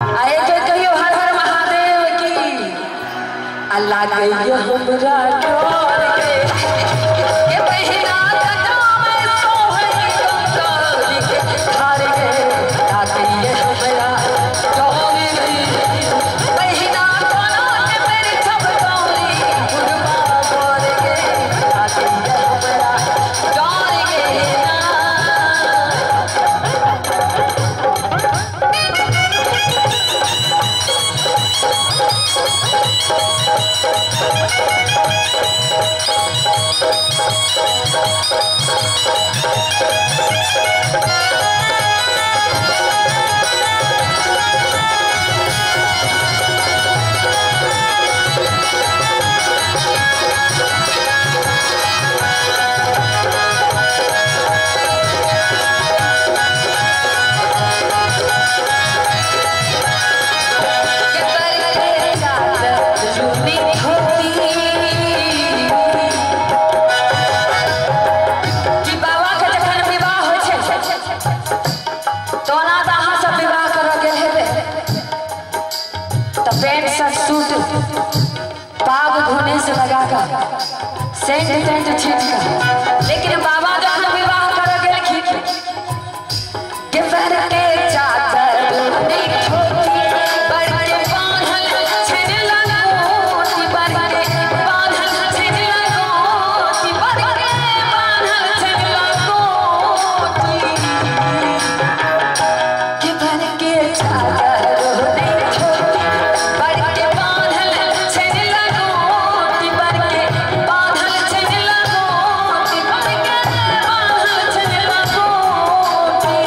आ एक कहियो हर हर महादेव की। अल्लाह कहियो हमरा डोर के के बहिना में सोहनी गंगारी के धार के। आ कहियो हमरा डोर गई बहिना कोना के मेरी छब गौरी गुरबा गोर के। आ कहियो हमरा डोर के ना। पैंट शर्ट सूट पाग घोने से लगा कर सेंट टेंट छीट कर, लेकिन बाबा जब विवाह कर गेलखिन के पर के चादर नहीं ठोकी बड़ के बांधल छेन लगोती बड़ के बांधल छेन लगोती बड़ के बांधल छेन लगोती के पर के चादर नहीं ठोकी बड़ के बांधल छेन लगोती बड़ के बांधल छेन लगोती बड़ के बांधल छेन लगोती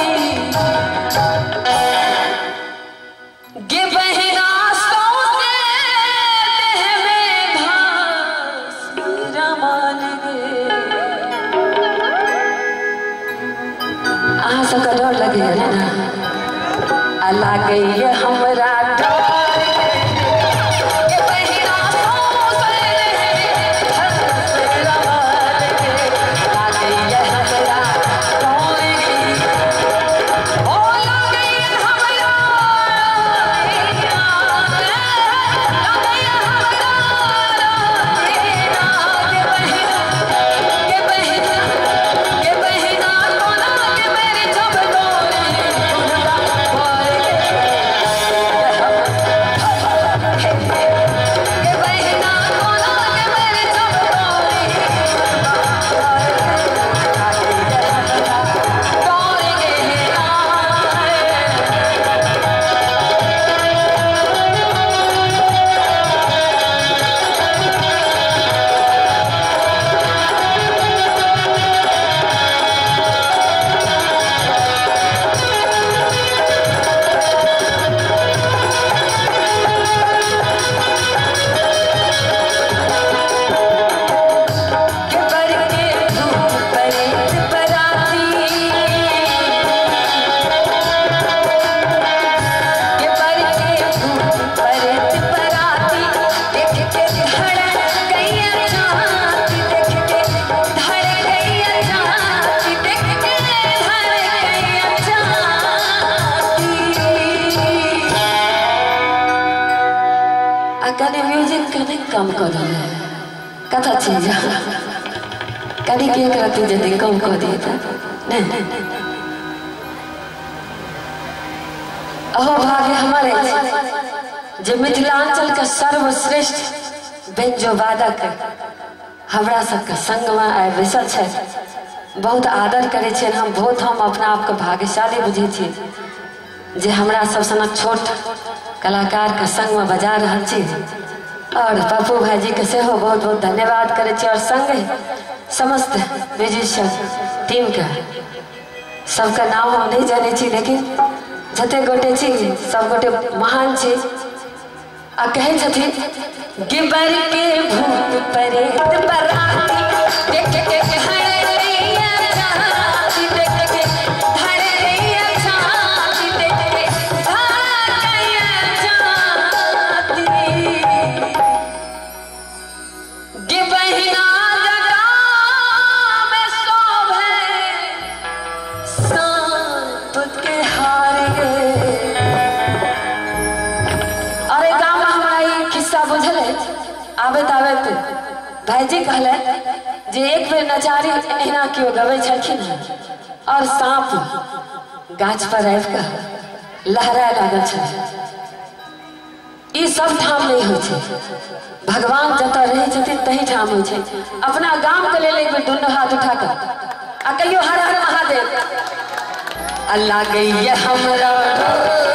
गे बहिना सौंसे देह में भास रमान गे। अहाँ सबके डर लगैया ने ना? आ लागैया हमरा डर गे बहिना सौंसे देह में भास रमान गे। लागैया हमरा डर गे, ओ लागैया हमरा लागैया हमरा गे बहिना गे बहिना गे बहिना कोना के मेरी छब गौरी गुरबा गोर के। गे बहिना कोना के मेरी छब गौरी गुरबा गोर के। लागैया हमरा डर गे ना। के बर के धूप परेत पराती के बर के धूप परेत पराती देख के धड़ गैया छाती देख के धड़ गैया छाती देख के धड़ गैया छाती। आ कने म्यूजिक कने कम कऽ देबै कथा चीज कनी के करती जल्दी कम कऽ दिए तऽ नहीं। अहो भाग्य हमर अछि जे मिथिलांचल के सर्वश्रेष्ठ व्यंजो वादक हमरा सबके संगमे आइ बैसल छथि। बहुत आदर करै छियनि हम, बहुत हम अपना आपके भाग्यशाली बुझै छी जे हमरा सब सनक छोट कलाकारके संगमे बजा रहल छी। और पप्पू भाईजी के सेहो बहुत बहुत धन्यवाद करै छी और संगे समस्त म्यूजिशियन टीम के सबके नाम हम नहीं जानै छी, लेकिन जते गोटे छी सब गोटे महान छी। आ कहै छथिन गिबर के भूत प्रेत पराती देख के धड़ैया छाती देख के धड़ैया छाती देख के धड़ैया छाती गे बहिना जगा में शोभे सांप के हार गे। आबैत आबैत भाईजी कहले जे एक बेर नचारी एहिना केओ गबै छलखिन और सांप गाछ पर आबि कऽ लहराए लागल छल। ई सब ठाम नहीं होइ छै, भगवान जतऽ रहै छथिन तही ठाम होइ छै। अपना गाम के लेल एक बेर दुनू हाथ उठा कऽ आ कहियो हर हर महादेव। अल्लाह गैया हमरा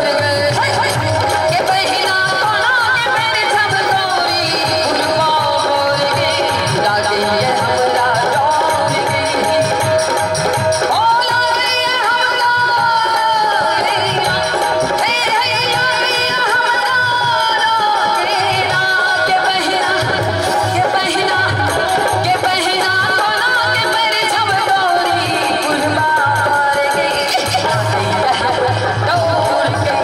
के बहिना कोना के मेरे झमकोरी उठवा मोर गे लागैया हमरा डोर गे ओ लागैया हमरा हे हे लागैया हमरा रे ना के बहिना के बहिना के बहिना कोना के मेरे झमकोरी उठवा मोर गे डोर गे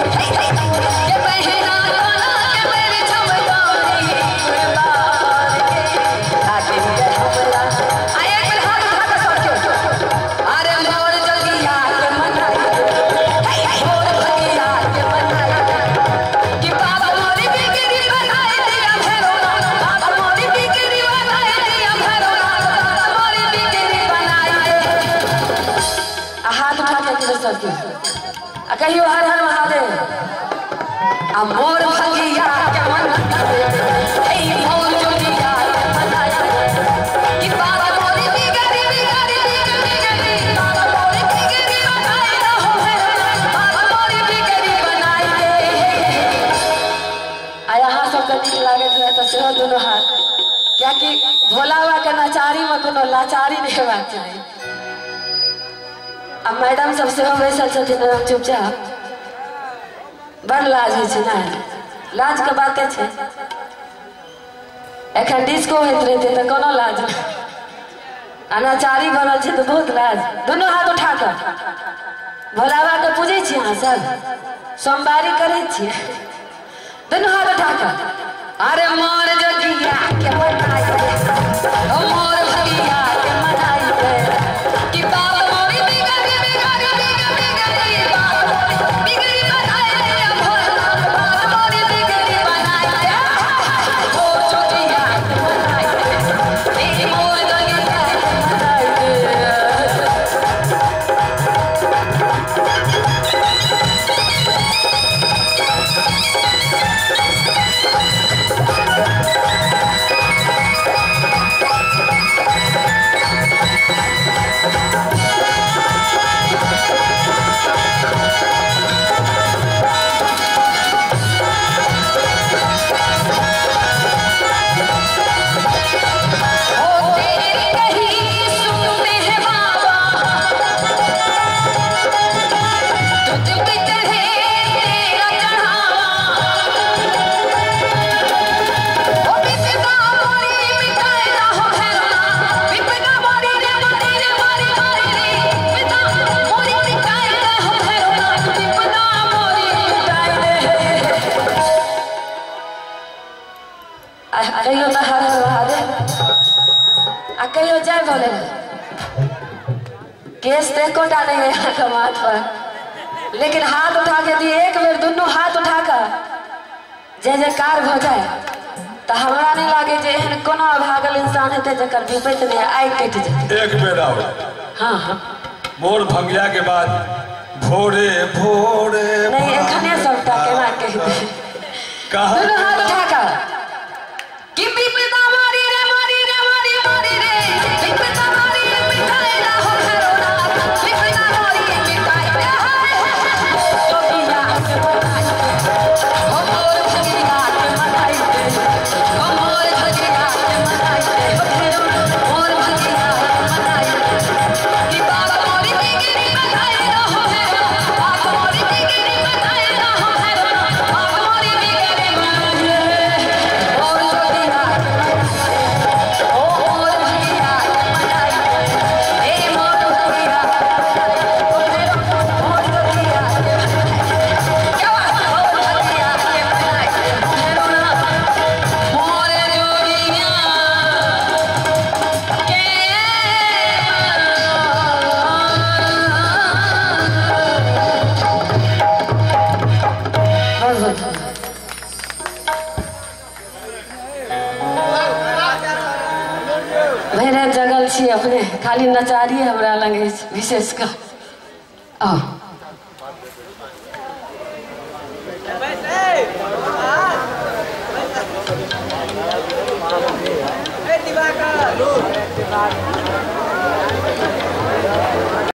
के बहिना कोना के मेरे झमकोरी उठवा मोर गे लागैया हमरा। आ एक बेर हाथ उठा कऽ सब केओ अरे मोर जोगिया के मनाई मोर भगिया के मनाई कि बाबा मोरी बिगड़ी बनाई दिया भैरो बाबा मोरी बिगड़ी बनाई दिया भैरो बाबा मोरी बिगड़ी बनाई दे। आ हाथ उठा के कहियो सब केओ आ कहियो हर हर महादेव। आ मोर भगिया के मनाई हे मोर जोगिया के मनाई कि बाबा मोरी बिगड़ी बिगड़ी बिगड़ी बाबा मोरी बिगड़ी बनाई रहो बाबा मोरी बिगड़ी बनाई दे। आ यहाँ सबके नीक लागैत रहे तऽ सेहो दुनू हाथ, कियाकि भोला बाबा के नचारी में कोनो लाचारी नहीं हेबाक चाही। आ मैडम सब सेहो बैसल छथिन एकदम चुपचाप, बड़ लाज होइ छै ने, लाज के बाते छै। एखन डिस्को होइत रहतै तऽ कोनो लाज नहि, आ नचारी बनल छै तऽ बहुत लाज। दुनू हाथ उठा कऽ भोला बाबा के पूजै छी अहाँ सब, सोमवारी करै छियै, दुनू हाथ उठा कऽ अरे मोर जोगिया के मनाई ओ मोर भगिया के मनाई कि बाबा मोरी बिगड़ी बिगड़ी बिगड़ी बिगड़ी बाबा मोरी बिगड़ी बनाई दिया भोला बाबा मोरी बिगड़ी बनाई दे मोर जोगिया के मनाई दे मोर जोगिया के मनाई दे। ओ तेरी कही सुनते हैं बाबा तुझ पे चढ़े तेरा चढ़ावा ओ विपदा मोरी मिटाए रहो भैरवा विपदा मोरी रे मोरी रे मोरी मोरी रे विपदा मोरी मिटाए रहो भैरवा विपदा मोरी मिटाए दे। आ कहियो तऽ हर हर महादेव आ कहियो जय भोले। केस तो एकोटा नहीं है यहाँ के माथ पर, लेकिन हाथ उठा के दी एक बेर दुनू हाथ उठा कऽ जय जयकार भऽ जाय तऽ हमरा नहीं लागे जे एहन कोनो अभागल इंसान हेतै जकर विपैत नहीं आइ कटि जेतै। एक बेर आओ। हाँ हाँ मोर भंगिया के बाद भोरे भोरे नहीं एखने सबटा केना कहि दे। कहाँ दुनू हाथ उठा कऽ कि विपदा मारी रे मारी रे मारी मारी रे विपदा मारी मिटाए रहो भैरवनाथ विपदा मारी मिटाए दे जोगिया के मनाई ओ मोर भगिया के मनाई दे ओ मोर भगिया के मनाई दे मोर भगिया के मनाई दे कि बाबा मोरी बिगड़ी बनाए रहो भैरव बाबा मोरी बिगड़ी बनाए रहो भैरव बाबा मोरी बिगड़ी बनाए दे। भरि राति जगल छी अपने, खाली नचारी हमरा लग अछि विशेष कऽ। आउ